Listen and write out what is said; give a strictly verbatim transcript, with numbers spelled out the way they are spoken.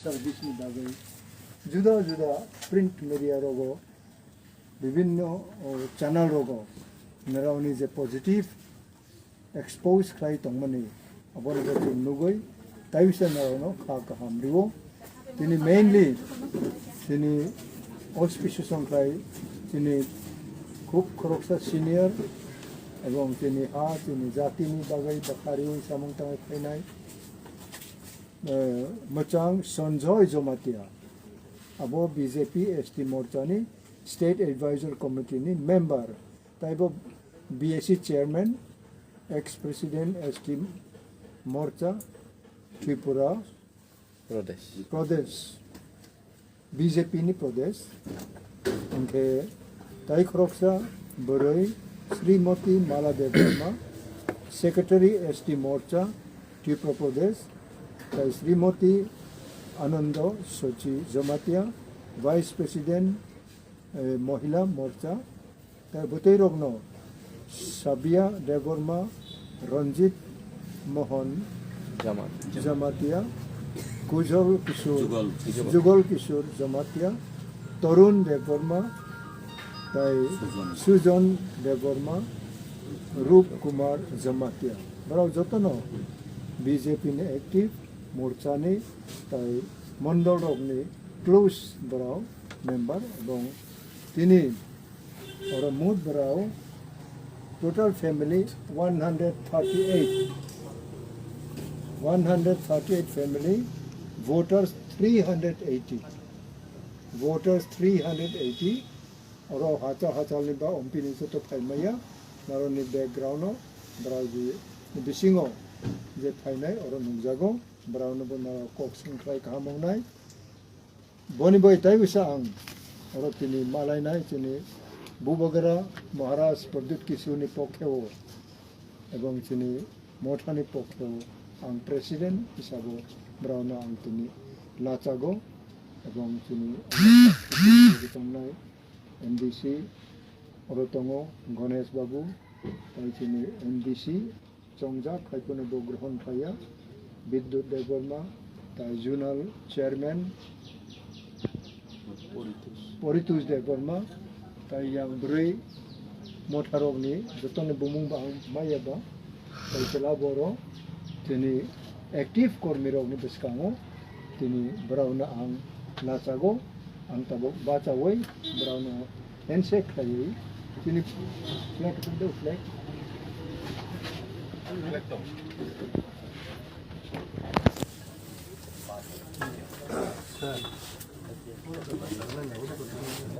Service ni bagwi juda juda print media rogo, bibinno, o, channel rogo, nirokni je positive expose khlai tongmani, abono bo chwng nugwi, taiwisa norokno kha kaham rwo. Tini mainly, tini auspicious wngkhlai, tini khub khoroksa senior, ebong tini ha, tini jatini bagwi bakha riwi samung tangwi phainai, eh, mwchang Sanjoy Jomatia, abo B J P S T morchani State Advisor Committee ni member, taibo B S C chairman, ex president S T morcha, Tripura Pradesh. Pradesh, B J P ni Pradesh. Hwnkhe tai khoroksa bwrwi Srimoti Mala Debbarma, Secretary S T Morcha, Tripura Pradesh, tai Srimoti Anando Sochi Jamatia, Vice President, eh, Mohila Morcha, tai bwtwi rokno Sabia Debbarma, Ranjit Mohan Jamatia. Jamatia, Kujol Kishore, Jugal Kishore. Jugal Kishore Jamatia, Tarun Debbarma, tai Sujon. Sujon Debbarma, Rup Kumar Jamatia. Borok jotono B J P ni active morchani tai mondol rokni close borok member, ebong tini oro mut borok total family one hundred thirty-eight, one hundred thirty-eight family, voters three hundred eighty, voters three hundred eighty. Oro hachal hachalni ba ompini joto phaimaya, naroni background o, borok je bisingo je phainai oro nukjago, borokno bo narok kok swng khlai kaham wngnai. Boni bai tai bisa ang oro tini malainai chini Bubagra Maharaj Pradyut Kishorni pokheo ebong chini mothani pokheo ang president hisabo borokno ang tini lachago, ebong chini tongnai M D C oro tongo Ganesh Babu, tai chini M D C chongjak, hai phano bo grohon khlaiya, Bidyut Debbarma, tai zonal chairman Poritush Debbarma, tai yang bwrwi motharokni jotoni bumung bahai maya ba, tai chwla boro tini active kormirokni bwskango tini borokno ang lachago, ang tabuk bachaui borokno handshake khlaiwi tini flag do flag.